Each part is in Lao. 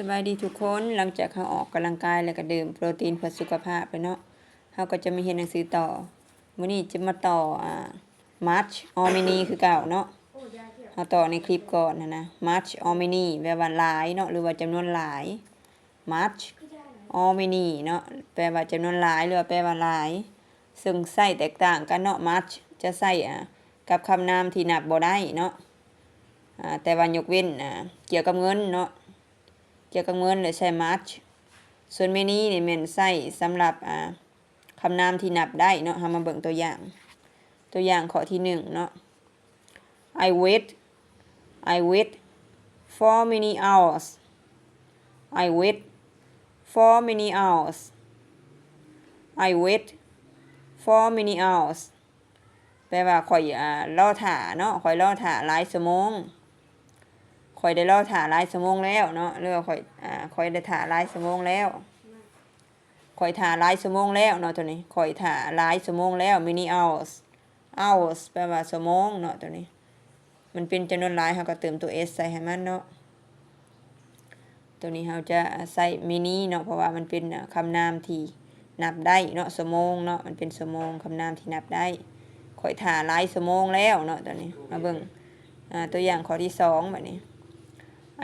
ສະບາຍດີທຸກຄົນ, ຫຼັງຈາກເຮົາອອກກຳລັງກາຍ ແລ້ວກໍດື່ມໂປຣຕີນເພື່ອສຸຂະພາບແລ້ວເນາະ, ເຮົາກໍຈະມາຮຽນໜັງສືຕໍ່. ມື້ນີ້ຈະມາຕໍ່ ອ່າ much or many ຄືເກົ່າເນາະ. ເຮົາຕໍ່ໃນຄລິບກ່ອນຫັ້ນນະ. Much or many ແປວ່າຫຼາຍເນາະ ຫຼືວ່າຈຳນວນຫຼາຍ. Much or many ເນາະ ແປວ່າຈຳນວນຫຼາຍ ຫຼືວ່າແປວ່າຫຼາຍ, ເຊິ່ງໃຊ້ແຕກຕ່າງກັນເນາະ. Much ຈະໃຊ້ ອ່າ ກັບຄຳນາມທີ່ນັບບໍ່ໄດ້ເນາະ, ອ່າ ແຕ່ວ່າຍົກເວັ້ນ ອ່າ ກ່ຽວກັບເງິນເນາະ, ກ່ຽວກັບເງິນແລ້ວໃຊ້ much. ສ່ວນ many ນີ້ແມ່ນໃຊ້ສຳລັບ ອ່າ ຄຳນາມທີ່ນັບໄດ້ເນາະ. ເຮົາມາເບິ່ງຕົວຢ່າງ, ຕົວຢ່າງຂໍ້ທີໜຶ່ງເນາະ. I wait, I wait for many hours. I wait for many hours. I wait for many hours. ແປວ່າຂ້ອຍ ອ່າ ລໍຖ້າເນາະ, ຂ້ອຍລໍຖ້າຫຼາຍຊົ່ວໂມງ. ຂ້ອຍໄດ້ລໍຖ້າຫຼາຍຊົ່ວໂມງແລ້ວເນາະ ຫຼືວ່າຂ້ອຍ ອ່າ ຂ້ອຍໄດ້ຖ້າຫຼາຍຊົ່ວໂມງແລ້ວ. ຂ້ອຍຖ້າຫຼາຍຊົ່ວໂມງແລ້ວເນາະ ຕົວນີ້. ຂ້ອຍຖ້າຫຼາຍຊົ່ວໂມງແລ້ວ. Many hours. Hours ແປວ່າຊົ່ວໂມງເນາະ ຕົວນີ້. ມັນເປັນຈຳນວນຫຼາຍ ເຮົາກໍເຕີມຕົວ s ໃສ່ໃຫ້ມັນເນາະ. ຕົວນີ້ເຮົາຈະໃຊ້ many ເນາະ ເພາະວ່າມັນເປັນຄຳນາມທີ່ນັບໄດ້ເນາະ, ຊົ່ວໂມງເນາະ, ມັນເປັນຊົ່ວໂມງ, ຄຳນາມທີ່ນັບໄດ້. ຂ້ອຍຖ້າຫຼາຍຊົ່ວໂມງແລ້ວເນາະ ຕົວນີ້. ມາເບິ່ງ ອ່າ ຕົວຢ່າງຂໍ້ທີສອງບາດນີ້.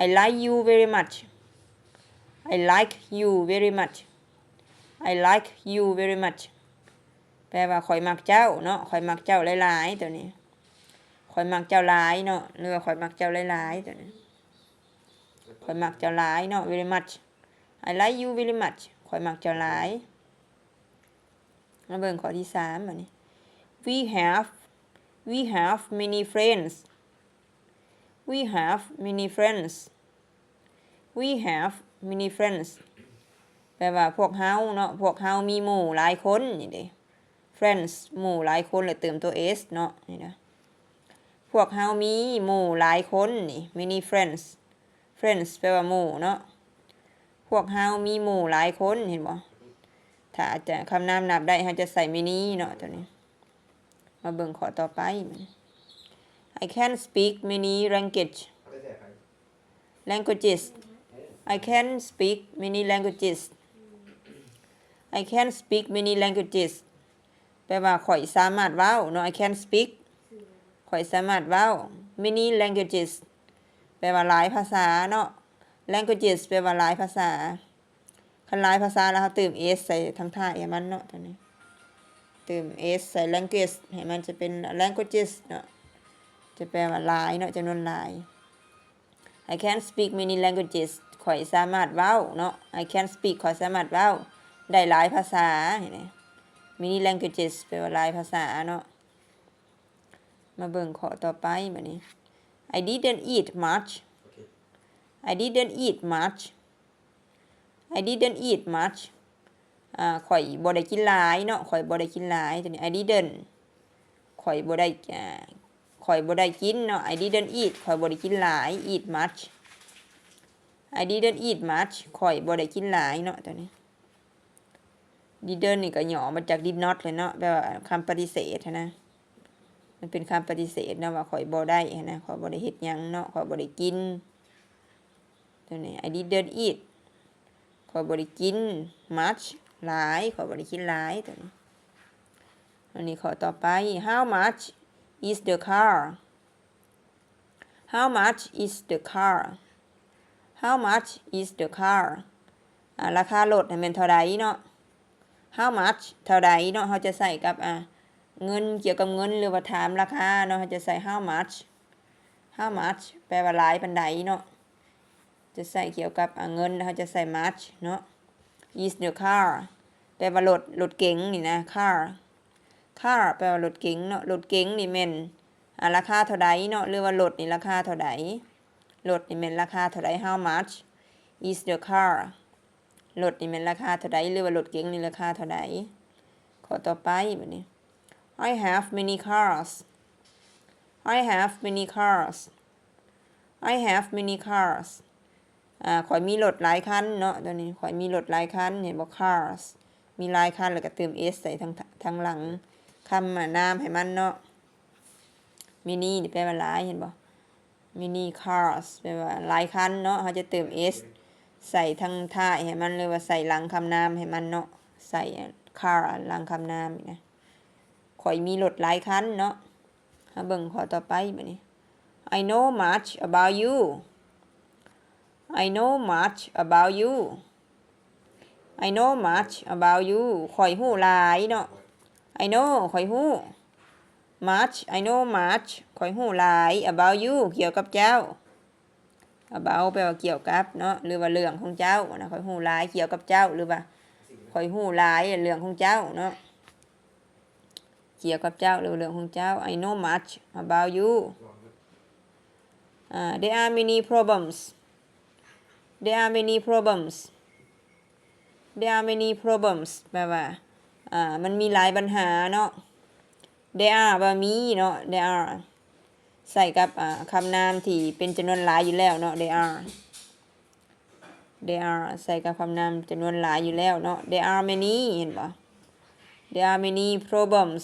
I like you very much. I like you very much. I like you very much. ແປວ່າຂ້ອຍມັກເຈົ້າເນາະ, ຂ້ອຍມັກເຈົ້າຫຼາຍໆ ຕົວນີ້. ຂ້ອຍມັກເຈົ້າຫຼາຍເນາະ ຫຼືວ່າຂ້ອຍມັກເຈົ້າຫຼາຍໆ ຕົວນີ້. ຂ້ອຍມັກເຈົ້າຫຼາຍເນາະ, very much. I like you very much. ຂ້ອຍມັກເຈົ້າຫຼາຍ. ມາເບິ່ງຂໍ້ທີສາມບາດນີ້. We have, we have many friends. We have many friends. We have many friends. ແປວ່າພວກເຮົາເນາະ, ພວກເຮົາມີໝູ່ຫຼາຍຄົນ ນີ້ເດ້. Friends ໝູ່ຫຼາຍຄົນ ແລ້ວເຕີມຕົວ s ເນາະ ນີ້ນະ. ພວກເຮົາມີໝູ່ຫຼາຍຄົນນີ້, many friends. Friends ແປວ່າໝູ່ເນາະ. ພວກເຮົາມີໝູ່ຫຼາຍຄົນ ເຫັນບໍ່? ຖ້າຈະ ຄຳນາມນັບໄດ້ ເຮົາຈະໃສ່ many ເນາະ ຕົວນີ້. ມາເບິ່ງຂໍ້ຕໍ່ໄປ. I can speak many language, languages. I can speak many languages. I can speak many languages. ແປວ່າຂ້ອຍສາມາດເວົ້າເນາະ, I can speak. ຂ້ອຍສາມາດເວົ້າ many languages. ແປວ່າຫຼາຍພາສາເນາະ, languages ແປວ່າຫຼາຍພາສາ. ຄັນຫຼາຍພາສາແລ້ວ ເຮົາເຕີມ s ໃສ່ທາງທ້າຍໃຫ້ມັນເນາະ ຕົວນີ້. ເຕີມ s ໃສ່ language ໃຫ້ມັນຈະເປັນ languages ເນາະ, ຈະແປວ່າຫຼາຍເນາະ, ຈຳນວນຫຼາຍ. I can speak many languages. ຂ້ອຍສາມາດເວົ້າເນາະ, I can speak. ຂ້ອຍສາມາດເວົ້າໄດ້ຫຼາຍພາສາ. ເຫັນໄໝ? Many languages ແປວ່າຫຼາຍພາສາເນາະ. ມາເບິ່ງຂໍ້ຕໍ່ໄປບາດນີ້. I didn't eat much. I didn't eat much. I didn't eat much. ອ່າ ຂ້ອຍບໍ່ໄດ້ກິນຫຼາຍເນາະ, ຂ້ອຍບໍ່ໄດ້ກິນຫຼາຍ. ຕົວນີ້ I didn't. ຂ້ອຍບໍ່ໄດ້ ອ່າ ຂ້ອຍບໍ່ໄດ້ກິນເນາະ, I didn't eat. ຂ້ອຍບໍ່ໄດ້ກິນຫຼາຍ. Eat much. I didn't eat much. ຂ້ອຍບໍ່ໄດ້ກິນຫຼາຍເນາະ ຕົວນີ້. Didn't ນີ້ກໍຫຍໍ້ມາຈາກ did not ແຫຼະເນາະ, ແປວ່າຄຳປະຕິເສດຫັ້ນນະ. ມັນເປັນຄຳປະຕິເສດເນາະ ວ່າຂ້ອຍບໍ່ໄດ້ຫັ້ນນະ, ຂ້ອຍບໍ່ໄດ້ເຮັດຫຍັງເນາະ, ຂ້ອຍບໍ່ໄດ້ກິນ. ຕົວນີ້ I didn't eat. ຂ້ອຍບໍ່ໄດ້ກິນ much ຫຼາຍ, ຂ້ອຍບໍ່ໄດ້ກິນຫຼາຍ ຕົວນີ້. ອັນນີ້ຂໍ້ຕໍ່ໄປ. How much is the car? How much is the car? How much is the car? ອ່າ ລາຄາລົດຫັ້ນແມ່ນເທົ່າໃດເນາະ? How much ເທົ່າໃດເນາະ? ເຮົາຈະໃຊ້ກັບ ອ່າ ເງິນ, ກ່ຽວກັບເງິນ ຫຼືວ່າຖາມລາຄາເນາະ, ເຮົາຈະໃຊ້ how much. How much ແປວ່າຫຼາຍປານໃດເນາະ, ຈະໃຊ້ກ່ຽວກັບ ອ່າ ເງິນ ເຮົາຈະໃຊ້ much ເນາະ. Is the car ແປວ່າລົດ, ລົດເກັງນີ້ນະ, car. Car ແປວ່າລົດເກັງເນາະ, ລົດເກັງນີ້ແມ່ນ ອ່າ ລາຄາເທົ່າໃດເນາະ ຫຼືວ່າລົດນີ້ລາຄາເທົ່າໃດ? ລົດນີ້ແມ່ນລາຄາເທົ່າໃດ? How much is the car? ລົດນີ້ແມ່ນລາຄາເທົ່າໃດ ຫຼືວ່າລົດເກັງນີ້ລາຄາເທົ່າໃດ? ຂໍ້ຕໍ່ໄປບາດນີ້. I have many cars. I have many cars. I have many cars. ອ່າ ຂ້ອຍມີລົດຫຼາຍຄັນເນາະ, ຕົວນີ້ ຂ້ອຍມີລົດຫຼາຍຄັນ. ເຫັນບໍ່? Cars ມີຫຼາຍຄັນ ແລ້ວກໍເຕີມ s ໃສ່ທາງ, ທາງຫຼັງຄຳນາມໃຫ້ມັນເນາະ. Many ນີ້ແປວ່າຫຼາຍ, ເຫັນບໍ່? Many cars ແປວ່າຫຼາຍຄັນເນາະ, ເຮົາຈະເຕີມ s ໃສ່ທາງທ້າຍໃຫ້ມັນ ຫຼືວ່າໃສ່ຫຼັງຄຳນາມໃຫ້ມັນເນາະ, ໃສ່ car ຫຼັງຄຳນາມນີ້ນະ. ຂ້ອຍມີລົດຫຼາຍຄັນເນາະ. ເຮົາເບິ່ງຂໍ້ຕໍ່ໄປບັດນີ້. I know much about you. I know much about you. I know much about you. ຂ້ອຍຮູ້ຫຼາຍເນາະ. I know ຂ້ອຍຮູ້. Much I know much ຂ້ອຍຮູ້ຫຼາຍ. About you ກ່ຽວກັບເຈົ້າ. About ແປວ່າກ່ຽວກັບເນາະ ຫຼືວ່າເລື່ອງຂອງເຈົ້ານະ. ຂ້ອຍຮູ້ຫຼາຍກ່ຽວກັບເຈົ້າ ຫຼືວ່າຂ້ອຍຮູ້ຫຼາຍເລື່ອງຂອງເຈົ້າເນາະ. ກ່ຽວກັບເຈົ້າ ຫຼືເລື່ອງຂອງເຈົ້າ. I know much about you. There are many problems. There are many problems. There are many problems ແປວ່າ ອ່າ ມັນມີຫຼາຍບັນຫາເນາະ. There are ວ່າມີເນາະ. There are ໃຊ້ກັບ ອ່າ ຄຳນາມທີ່ເປັນຈຳນວນຫຼາຍຢູ່ແລ້ວເນາະ. There are There are ໃຊ້ກັບຄຳນາມຈຳນວນຫຼາຍຢູ່ແລ້ວເນາະ. There are many ເຫັນບໍ່? There are many problems.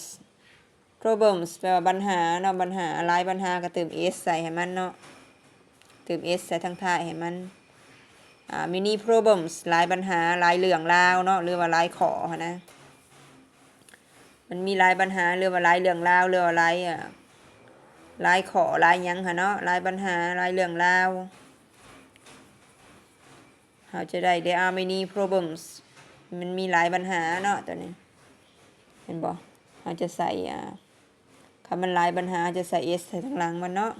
Problems ແປວ່າບັນຫາເນາະ, ບັນຫາ, ຫຼາຍບັນຫາກໍເຕີມ s ໃສ່ໃຫ້ມັນເນາະ, ເຕີມ s ໃສ່ທາງທ້າຍໃຫ້ມັນ. ອ່າ many problems ຫຼາຍບັນຫາ, ຫຼາຍເລື່ອງລາວເນາະ ຫຼືວ່າຫຼາຍຂໍ້ຫັ້ນນະ. ມັນມີຫຼາຍບັນຫາ ຫຼືວ່າຫຼາຍເລື່ອງລາວ ຫຼືວ່າຫຼາຍ ອ່າ ຫຼາຍຂໍ້ ຫຼາຍຫຍັງຫັ້ນເນາະ, ຫຼາຍບັນຫາ ຫຼາຍເລື່ອງລາວ. ເຮົາຈະໄດ້ there are many problems ມັນມີຫຼາຍບັນຫາເນາະ ຕົວນີ້ ເຫັນບໍ່? ເຮົາຈະໃສ່ ອ່າ ຄັນມັນຫຼາຍບັນຫາ ເຮົາຈະໃສ່ s ໃສ່ທາງຫຼັງມັນເນາະ.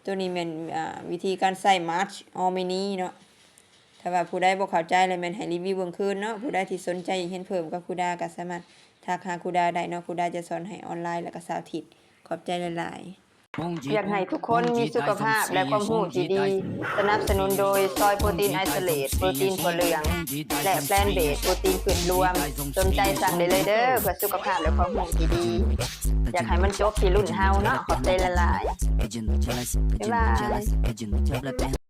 ຕົວນີ້ແມ່ນ ອ່າ ວິທີການໃຊ້ much or many ເນາະ. ຖ້າວ່າຜູ້ໃດບໍ່ເຂົ້າໃຈ ແລ້ວແມ່ນໃຫ້ຣີວິວເບິ່ງຄືນເນາະ. ຜູ້ໃດທີ່ສົນໃຈຢາກຮຽນເພີ່ມກັບຄູດາ ກໍສາມາດທັກຫາຄູດາໄດ້ເນາະ. ຄູດາຈະສອນໃຫ້ອອນລາຍ ແລ້ວກໍເສົາອາທິດ. ຂອບໃຈຫຼາຍໆ. ຢາກໃຫ້ທຸກຄົນມີສຸຂະພາບ ແລະ ຄວາມຮູ້ທີ່ດີ. ສະໜັບສະໜູນໂດຍ ຊອຍໂປຣຕີນໄອໂຊເລດ, ໂປຣຕີນຖົ່ວເຫຼືອງ ແລະ ແພລນເບສ, ໂປຣຕີນພືດລວມ. ສົນໃຈສັ່ງໄດ້ເລີຍເດີ ເພື່ອສຸຂະພາບ ແລະ ຄວາມຮູ້ທີ່ດີ. ຢາກໃຫ້ມັນຈົບທີ່ລຸ້ນເຮົາເນາະ. ຂອບໃຈຫຼາຍໆ. ບາຍບາຍ.